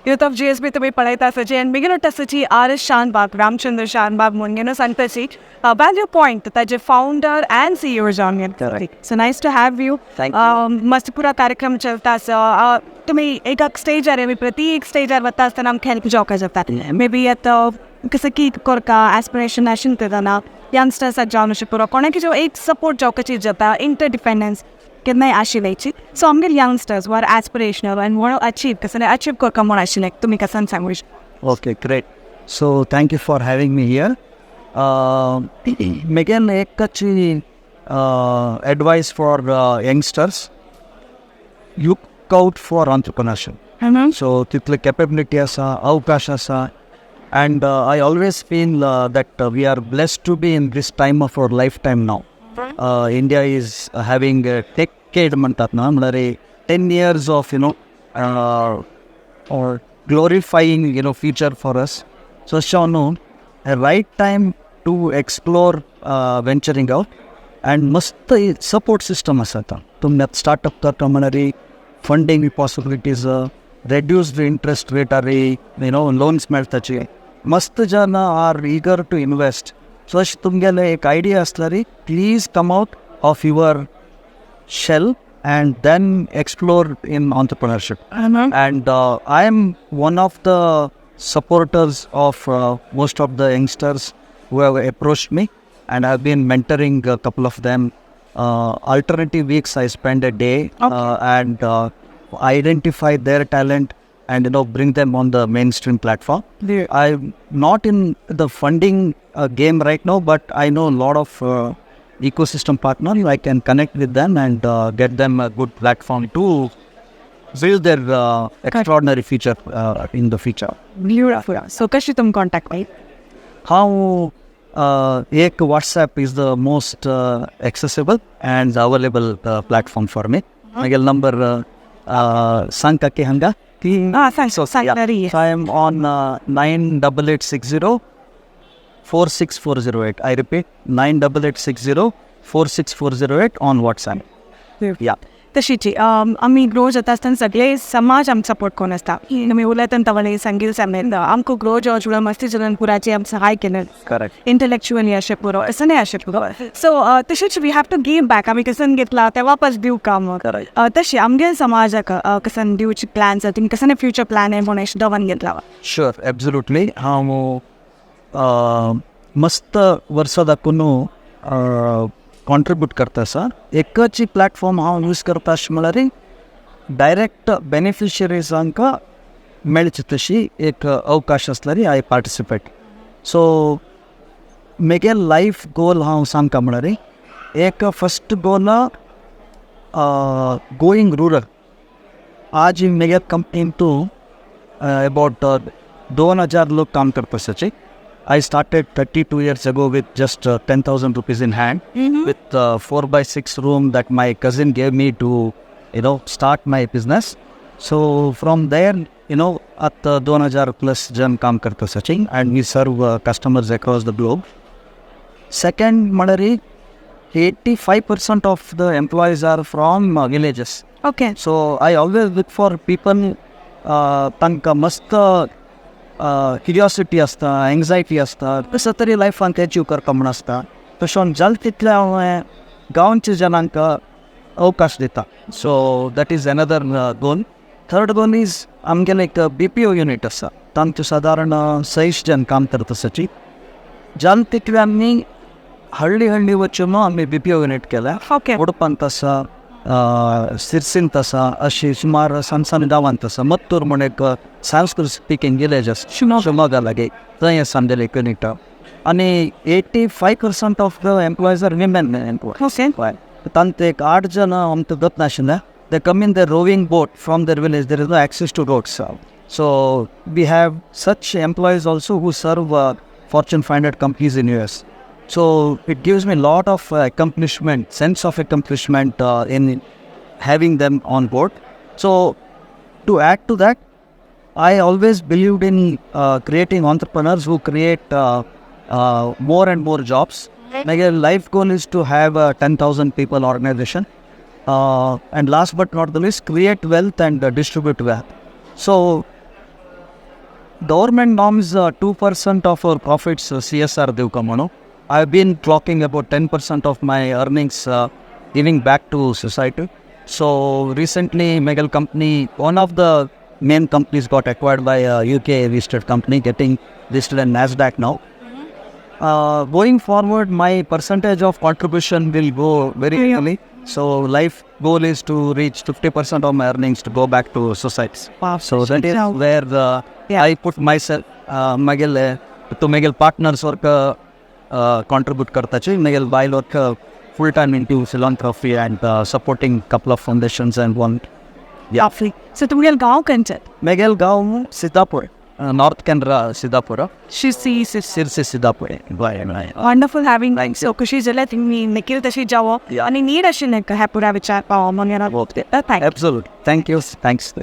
Youth of GSB तुमी पळयता आसाची आनी बेगीन आसाची आर एस शानबाग, रामचंद्र शानबाग म्हणून सांगताची व्हॅल्यू पॉयंट ताजे फाउंडर अँड सीईओ जावन. So nice to have you. Thank you. मस्त पुरा कार्यक्रम चलता आसा. तुमी एका स्टेजार, आमी प्रति एक स्टेजार वता आसतना आमकां हेल्प जावपाक जाता. मे बी आतां कसं की करका एस्पिरेशन आशिल्लें तेन्ना यंगस्टर्साक जावन अशें पुरो कोणाकी जो एक सपोर्ट जावपाची जाता, इंटरडिपेंडन्स केन्नाय आशिल्ल्याची. सो आमगेर youngsters were aspirational and want achieve, कसं अचीव करका म्हूण आशिल्लें, तुमी कसान सांगू? Okay, great. So thank you for having me here. Again, एकची advice for youngsters, look out for entrepreneurship. So तितले capability आसा, अवकाश आसा, and I always feel that we are blessed to be in this time of our lifetime now. India is having a decade म्हणतात ना, म्हळ्यार 10 years of or glorifying future for us. So अशें न्हू, a right time to explore venturing out, and मस्त support system आसा. आतां तुमी आतां स्टार्टअप करता म्हळ्यार funding possibilities, reduced interest रेटार loans मेळटाची. मस्त जन are eager to invest. So अशें तुमगेलें एक आयडिया आसल्यार, please come out of your shell and then explore in entrepreneurship. And I am one of the supporters of most of the youngsters who have approached me, and I've been mentoring a couple of them. Alternative weeks, I spend a day and identify their talent and bring them on the mainstream platform. I'm not in the funding game right now, but I know a lot of ecosystem partner. I can connect with them and get them a good platform to build their extraordinary future in the future. Beautiful. So कशी तुम contact मागीर? How एक WhatsApp is the most accessible and available platform for me. मागीर number सांगता की हांगा की? Ah, सांग. So, सांगणारी. Yeah. So I am on 9886046408. I repeat, 9886046408 on WhatsApp. Yeah. तशीची आमी ग्रो जाता आसतना सगळे समाज आमकां सपोर्ट करून आसता. आमी उलयतना तवळे सांगील सामने आमकां ग्रो जावं मस्ती चलन पुराचे आमकां सहाय केलें. Correct. इंटलेक्च्युअली अशें पुरो, असं नाही अशें पुरो. सो तशेंच we have to give back. आमी कसन घेतला ते वापस दिवं का मग. Correct. तशी आमगे समाजाक कसन दिवची प्लॅन्स, तुमी कसन फ्युचर प्लॅन आहे म्हणून अशें दवन घेतला? Sure, absolutely. हांव मस्त वर्सां दाखून कॉन्ट्रिब्यूट करता आसा. एकच प्लॅटफॉर्म हांव यूज करता अशें म्हळ्यार डायरेक्ट बेनिफिशरीजांक मेळची तशी एक अवकाश आसल्यार I participate. सो म्हगे लायफ गोल हांव सांगता म्हळ्यार एक फस्ट गोल गोईंग रुरल. आज म्हगे कंपनीन तूं अबाउट 2000 लोक काम करता आसाचे. I started 32 years ago with just ₹10,000 in hand, with 4 by 6 room that my cousin gave me to start my business. So from there, at 2000 plus जन काम करता आसाचे and we serve customers across the globe. Second म्हळ्यार 85% of the employees are from villages. Okay. So I always look for people तांकां मस्त curiosity आसता, anxiety आसता, कसो तरी लायफान ते अचीव करपा म्हूण आसता. तशें जालें तितलें हांव गांवच्या जनांक अवकाश दिता. So that is another goal. Third goal is आमगेलें एक बीपीओ युनीट आसा. तांचे सादारण 600 जन काम करता आसाची. जालें तितलें आमी हळ्ळी हळ्ळी वचून आमी बीपीओ युनीट केल्या. ओके. उडपांत आसा, सिरसींत आसा, अशी सुमार सान सान गांवांत आसा. मत्तूर म्हूण एक संस्कृत स्पिकींग विलेज आसा शिमोगा लागीं, थंय आसा आमगेलें एक युनीट आनी 85% of the employees are women employees. Okay. तांचे एक आठ जण आमकां गत नाशिल्लें. They come in the rowing boat from their village. There is no access to roads. So we have such employees also who serve Fortune 500 companies in US. So it gives me a lot of accomplishment, sense of accomplishment in having them on board. So to add to that, I always believed in creating entrepreneurs who create more and more jobs. My life goal is to have a 10,000 people organization. And last but not the least, create wealth and distribute wealth. So Government norms 2% of our profits CSR दिवका म्हणून. I have been clocking about 10% of my earnings giving back to society. So recently मेगेल company, one of the main companies, got acquired by a UK listed company, getting listed in Nasdaq now. Going forward, my percentage of contribution will go very early. So life goal is to reach 50% of my earnings to go back to society. So that is where the I put myself, मागेले to मेगेल partners work contribute करताचे, मेगेल बायल work full time into philanthropy and supporting couple of foundations and one. Yeah. So तुमगेल गांव खंयचें? मेगेल गांव Siddapur, north Kanara, Siddapur. Sirsi. Sirsi, Siddapur. Wonderful having. So खुशी जाल्यार तुमी निखील तशी जावो आनी नीड आशिल्लें ह्या पुरा विचार पावो म्हणून. Absolutely. Thank you. Thanks.